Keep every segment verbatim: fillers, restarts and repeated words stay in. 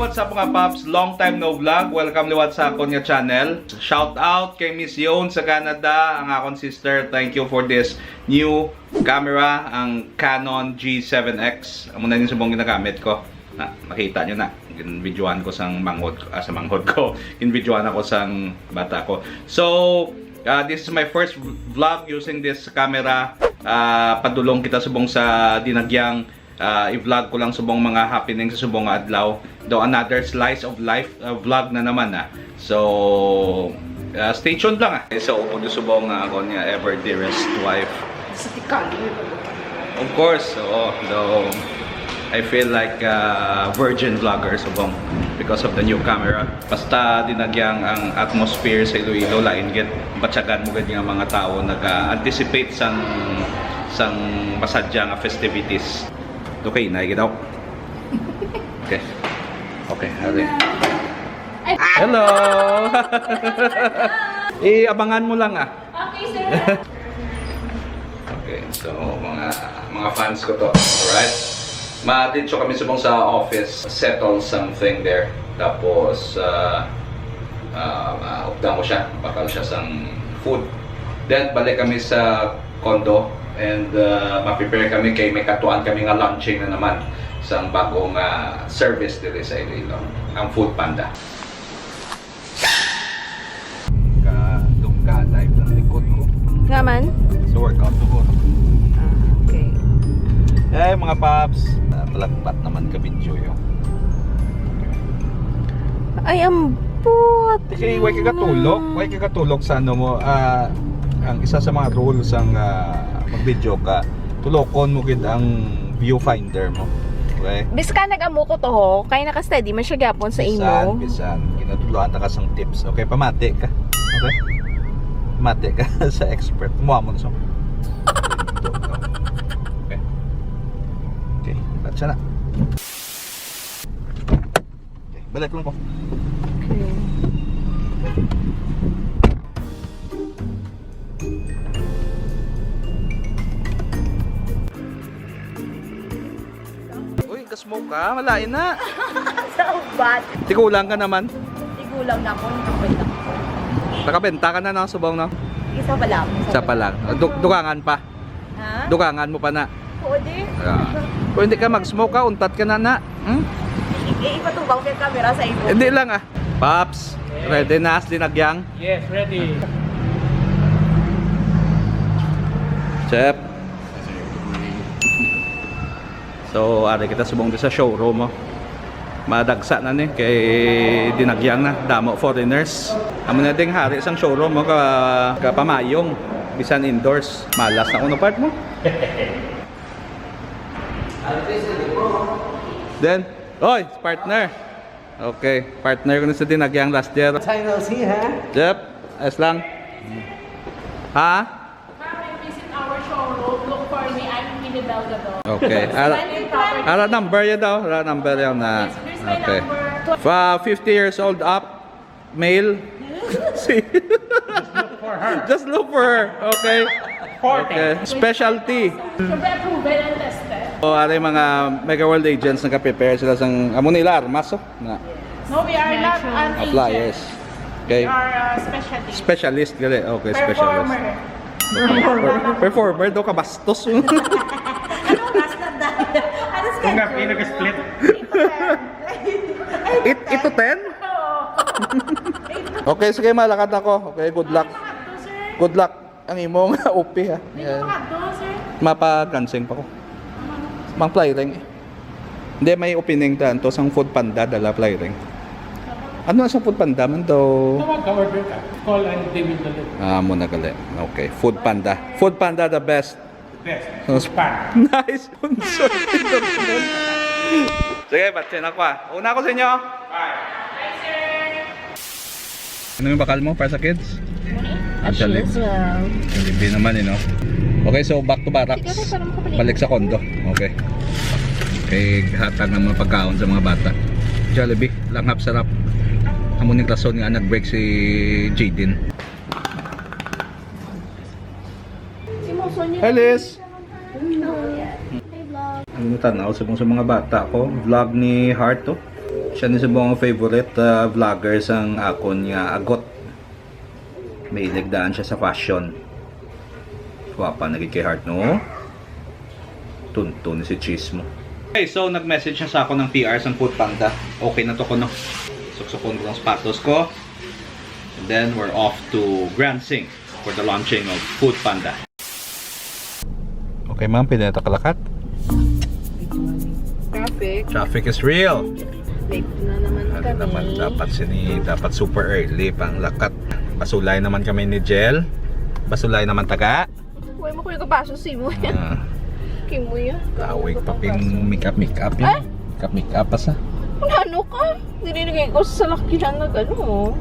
What's up, mga paps? Long time no vlog. Welcome liwat sa akon nga channel. Shout out kay Miss Yon sa Canada, ang akon sister. Thank you for this new camera, ang Canon G seven X. Amo na yung subong ginagamit ko. Na, nakita nyo na. Ginvideoan ko sang manghod, ah, sa manghod ko. Ginvideoan ako sang bata ko. So, ah, this is my first v-, vlog using this camera. Ah, padulong kita subong sa Dinagyang. Ah, i-vlog ko lang subong mga happening sa subong nga adlaw. Daw another slice of life, ah, vlog na naman, ah. So, ah, stay tuned lang, ah. So, upod subong nga ako niya ever dearest wife. Sa tikali. Of course, oo. Though, I feel like a virgin vlogger subong because of the new camera. Basta Dinagyang, ang atmosphere sa Iloilo, lain gid. Batyagan mo gid nga mga tao nag-anticipate sang, sang masadya nga festivities. Okay, naigit ako. Okay. Okay, okay. Hello! Iabangan mo lang, ah. Okay, sir. Okay, so mga, mga fans ko to. Alright? Madidto kami subong sa office, settle something there. Tapos, ah, ah, maupda mo siya, bakal siya sang food. Then, balik kami sa condo and, ah, ma-prepare kami kay may katuan kami nga launching na naman sang bagong, ah, service diri sa Iloilo, ang Food Panda. Ka, doon ka, dive lang likod ko. Nga man? Sa workout ko. Ah, okay. Eh, mga paps, ah, malagpat naman ka video yun. Ay, ambot. Kasi, why ka katulog? Why ka katulog sa ano mo? Ah, ang isa sa mga rules ang, ah, mag-video ka, tulokon mo gid ang viewfinder mo. Okay? Bisan nag-amo ko to, ho, kay naka-steady man siya gyapon sa imo. Bisan, bisan. Ginatudloan ta ka sang tips. Okay, pamati ka. Okay? Pamati ka sa expert. Kumuha mo na sa. Okay. Okay, ba't siya na? Okay, balik lang ko. Okay. Uy, kasmoke ka? Malain na. Sa ubat. Tigulang ka naman. Tigulang na ako, nakabenta ko. Nakabenta ka na, no, subong, no? Isa pa lang. Isa pa lang. Du-, dugangan pa. Ha? Dugangan mo pa na. Oo, di. Ah. Kung hindi ka mag-smoke, ka, untat ka na na. Hmm? I-, i-, ipatubang ko yung camera sa imo. Hindi lang, ah. Paps, ready na as Dinagyang? Yes, ready. Chef. So, ari kita subong di sa showroom, oh. Madagsa na ni kay Dinagyang na, damo foreigners. Amo na ding hari sang showroom, oh, ka, kapamayong, bisan indoors. Malas na kuno part mo. Then, oy, partner. Okay, partner ko na sa Dinagyang last year. China C, ha? Yep, ayos lang. Ha? Come and visit our showroom. Look for me. I'm Mimi Belgado. Okay. Ara, ara number yun daw. Ara number yun na. Yes, here's my number. Okay. Fa-, fifty years old up, male. Si- Just look for her. Okay. Forte. Okay. Specialty. Siyempre, proven and tested. O, ari mga Mega World agents, nagka-prepare sila sang amo nila armas, oh. Na. No, we are not an agent. Flyers. Okay. We are, uh, specialist. Specialist gali. Okay, specialist. Performer. Per-, performer daw, kabastos. Anong oras na dahil? Ano schedule? Kung nga, pinag-split. Eight, eight to ten? Oo. Okay, sige, malakad na ko. Okay, good luck. Good luck. Ang imo nga O P, ha? Dito ka doon, sir. Mapagansing pa ko. Mang fly ring, eh. Hindi, may opening ta. Anto sang Food Panda, dala fly ring. Ano ang sa Food Panda man daw? Tawag ka, order ka. Call and they will deliver. Ah, mo na gali. Okay. Food Panda. Food Panda, the best. Best. Food Panda. Nice sponsor. Sige, batsin ako, ah. Una ko sa inyo. Bye. Ano yung bakal mo para sa kids? Actually. Jollibee naman, eh, no? Okay, so back to barracks. Balik sa condo. Okay. Kay hatag ng mga pagkaon sa mga bata. Jollibee, langhap sarap. Amo ning rason nga nag-break si Jaden. Hi, Liz. Ang tanaw sa, sa mga bata ko, vlog ni Heart to. Siya ni subong ang favorite, ah, vlogger sang akon nga agot. May iligdaan siya sa fashion. Gwapa na gid kay heart, no? Tunto ni si Chismo. Okay, so nag-message na sa ako ng P R sang Food Panda. Okay na to ko, no? Suksukon ko ang sapatos ko. And then we're off to Grand Sing for the launching of Food Panda. Okay, ma'am, pwede na ta kalakat? Traffic. Traffic is real. Late na naman Ano kami. naman, dapat sini, dapat super early pang lakat. Basulay naman kami ni Jel. Basulay naman taga. Huwag mo ko yung kapaso si mo. Ah. Kimo yan. Tawag pa pin make up, make up yun. Ah? Make up, make up pa sa. Ano ka? Dili na kayo ko sa salakyan na gano'n.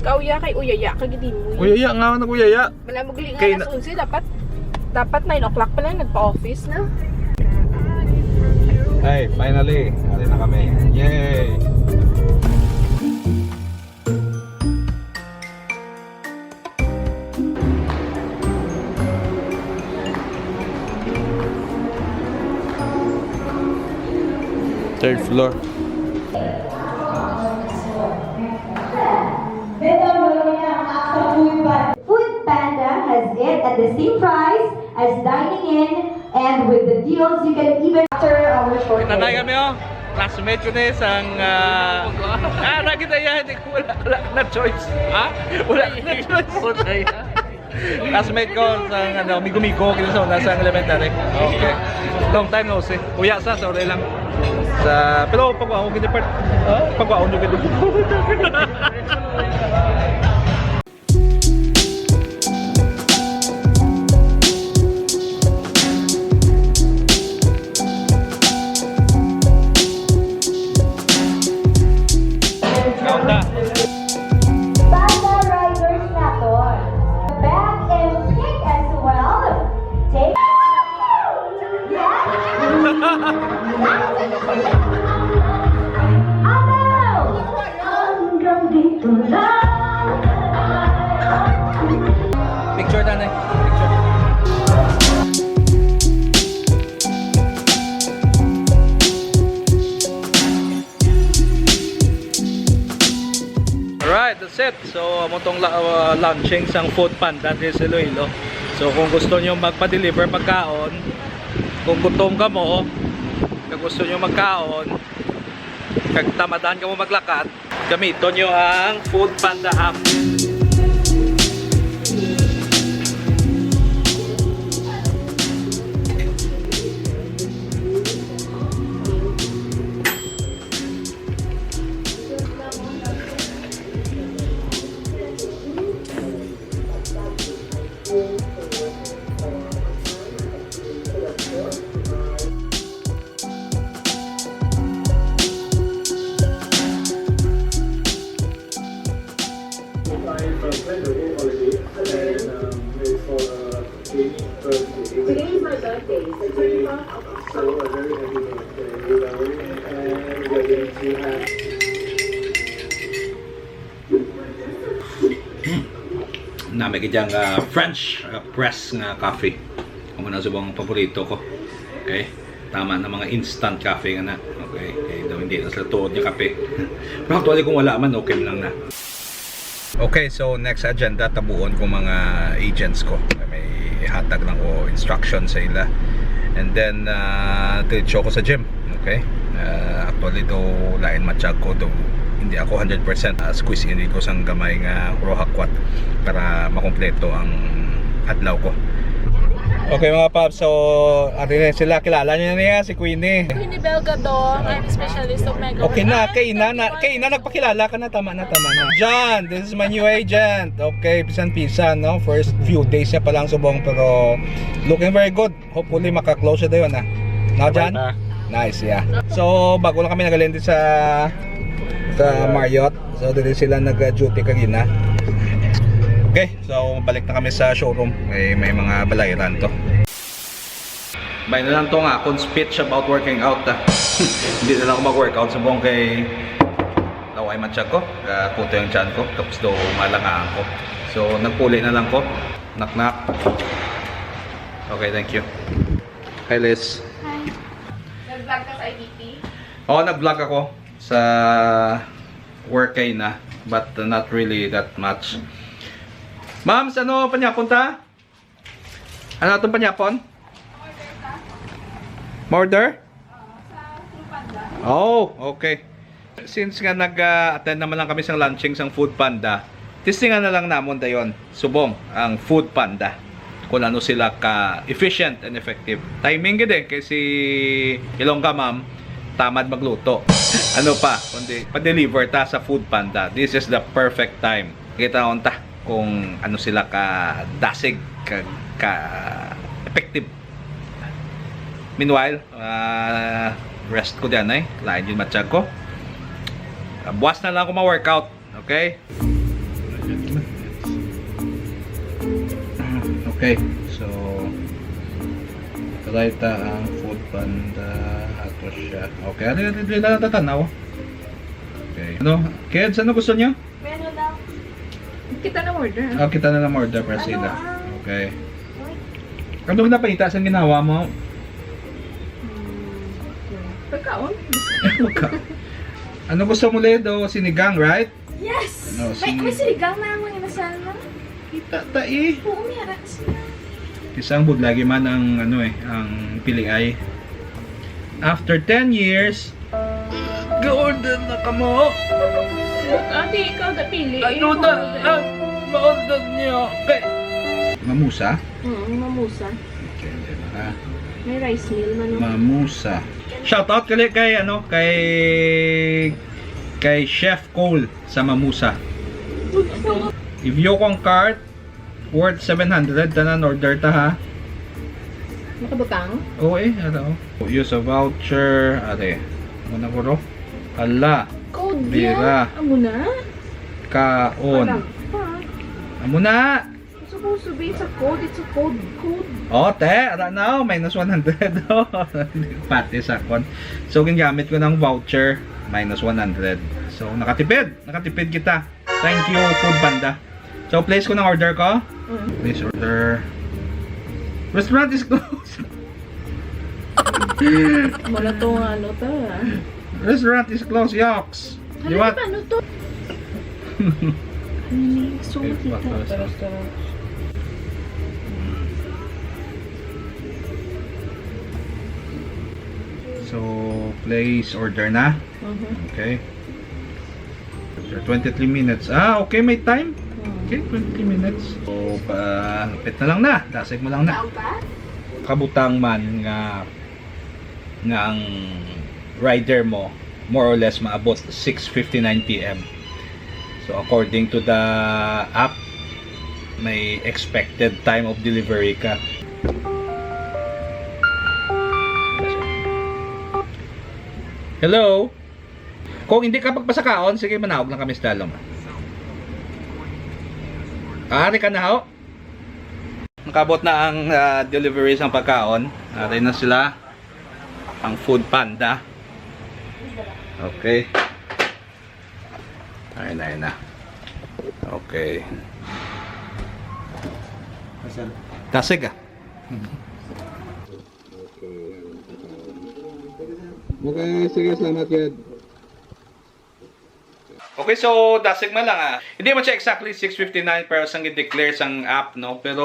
Kauya kay uyaya ka gid mo. Uyaya nga, nag-uyaya. Wala mo gali nga Kay alas na- onse, dapat, dapat nine o'clock pa lang, nagpa-office na. Ay, finally, ari na kami. Yay! Third floor. Food Panda has it at the same price as dining in, and with the deals you can even after our short Kita tayo break. kami, oh. Classmate ko na eh, sang, ah, ah, nakita niya, hindi ko, wala, wala na choice. Ha? Wala na choice. Classmate ko, sa, ano, migo-migo, kita sa una, sa elementary. Okay. Long time no see. Uya sa, sa ulay lang. Sa, pero pag ako, gini part, pag ako, gini Banda riders naton. Back and pick as well. Take Yes! Ano? Hanggang dito lang. Picture, nanay. Picture. Alright, that's it. So, amo tong la- uh, launching sang Food Panda diri sa Iloilo. So, kung gusto nyo magpa-deliver pagkaon, kung gutom kamo, kung gusto nyo magkaon, kag tamadan kamo maglakad, gamiton nyo ang Food Panda app. Today is my birthday, September. So a very happy birthday, Lily, and we are going to have Nami gid ang, ah, French, ah, press nga coffee. Amo na subong paborito ko. Okay? Tama na mga instant coffee nga na. Okay? Kay daw hindi na sila tuod nga kape. Pero actually, kung wala man, okay lang na. Okay, so next agenda, tabuon ko mga agents ko. May hatag lang ko instruction sa ila. And then, ah, diretso ko sa gym. Okay? Ah, actually, do lain matsyag ko, do hindi ako hundred percent, ah, squeeze in ko sang gamay nga Rohakwat para makompleto ang adlaw ko. Okay, mga paps, so ari na sila. Kilala niyo na niya, si Queenie. Queenie Belgadong, I'm specialist of Mega Okay na, One. Kay na, na, kay na nagpakilala ka na, tama na, tama na. John, this is my new agent. Okay, pisan-pisan, no? First few days niya pa lang subong, pero looking very good. Hopefully, maka-close siya dayon, ah. No, John? Nice, yeah. So, bago lang kami nagaling din sa, sa Marriott. So, dito sila nag-duty kagina. Okay, so balik na kami sa showroom. May, may mga balayran to. May na lang to nga akong speech about working out, ah. Hindi na lang ako mag-workout subong kay laway man siya ko. Ah, kuto yung tiyan ko. Tapos do malangaan ko. So, nagpuli na lang ko. Knock, knock. Okay, thank you. Hi, Liz. Hi. Nag-vlog ka sa I D P? Oo, nag-vlog ako. Sa work kay na, but not really that much. Ma'am, sa ano panyapon ta? Ano atong panyapon? Ma-order? Oh, okay. Since nga nag-attend naman lang kami sang launching sang Food Panda, testingan na lang namon dayon subong ang Food Panda, kung ano sila ka efficient and effective. Timing gid eh, kay si Ilongga Ma'am tamad magluto. Ano pa kundi pa-deliver ta sa Food Panda. This is the perfect time. Kita ta kung ano sila ka dasig, ka, ka effective. Meanwhile, ah, rest ko diyan eh. Lain yung matsyag ko. Ah, buwas na lang ako ma-workout. Okay? Okay, so try ta ang Food Panda. Ato siya. Okay, ano yung na tatanaw? Okay. Ano? Kids, ano gusto niyo? Menu lang. Kita na order. Ah, kita na lang order para Ano sila. ang Okay. Ano na panita sa ginawa mo? Hmm, okay. Pagkaon? Ano gusto mo, Ledo? Sinigang, right? Yes! No, May, si- may sinigang na ang mga inasal na. Kita ta eh. Oo, may anak sila. Isang budlagi man ang ano eh, ang piliay. After ten years, ga-order na kamo. Ate, ikaw napili. Ano na ang ma-order niyo? Kay Mamusa? Mm, mamusa. Okay, dyan na ka. May rice meal man. Oh. Mamusa. Shout out kali kay ano, kay kay Chef Cole sa Mamusa. If you kong cart worth seven hundred, tanan order ta ha. Nakabutang? Oo eh, ano. Use a voucher, are. Muna ko ro. Ala. Code Bira. Yan. Amo na? Kaon. Wala pa. Amo na. Supposed to be, it's a code. It's a code. Code. Oh, te, ara na, oh, minus one hundred. Oh, pati sa kon. So, gingamit ko ng voucher, minus one hundred. So, nakatipid. Nakatipid kita. Thank you, Food Panda. So, place ko ng order ko. Mm. Please order. Restaurant is closed. Wala to nga ano to, ah. Restaurant is closed, yoks. Ano Liwat. Ano to? Ano ni? Gusto ko Okay, makita. Bakal sa Restaurant. So, place order na. Mhm. Okay. So, twenty-three minutes. Ah, okay, may time. Hmm. Okay, twenty minutes. So, pa, lapit na lang na. Dasig mo lang na. Tao ba? Kabutang man nga nga ang rider mo more or less maabot six fifty-nine P M. So according to the app, may expected time of delivery ka. Hello? Kung hindi ka pagpasakaon, sige, manaog lang kami sa dalom. Ari ka na, ho? Nakabot na ang, ah, delivery sang pagkaon. Ari na sila. Ang Food Panda. Okay. Ayun na, ayun na. Okay. Asan? Dasig, ah. Okay, sige, salamat, Yed. Okay, so dasig man lang, ah. Hindi man siya exactly six fifty-nine pero sang i-declare sang app, no? Pero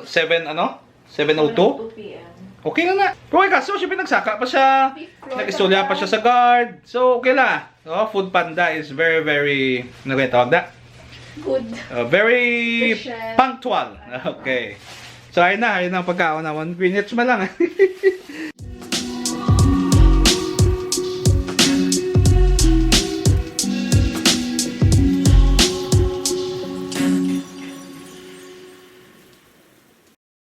seven, ano? Seven oh two? P M. Okay na na. Pero kay kaso, siya pinagsaka pa siya. Fifth floor Nag-istorya pa pa. Siya sa guard. So, okay la. No? Food Panda is very, very, ano ba yung tawag na? Good. Uh, very Efficient. Punctual. Okay. So, ayun na. Ayun ang pagkaon na one minutes man lang.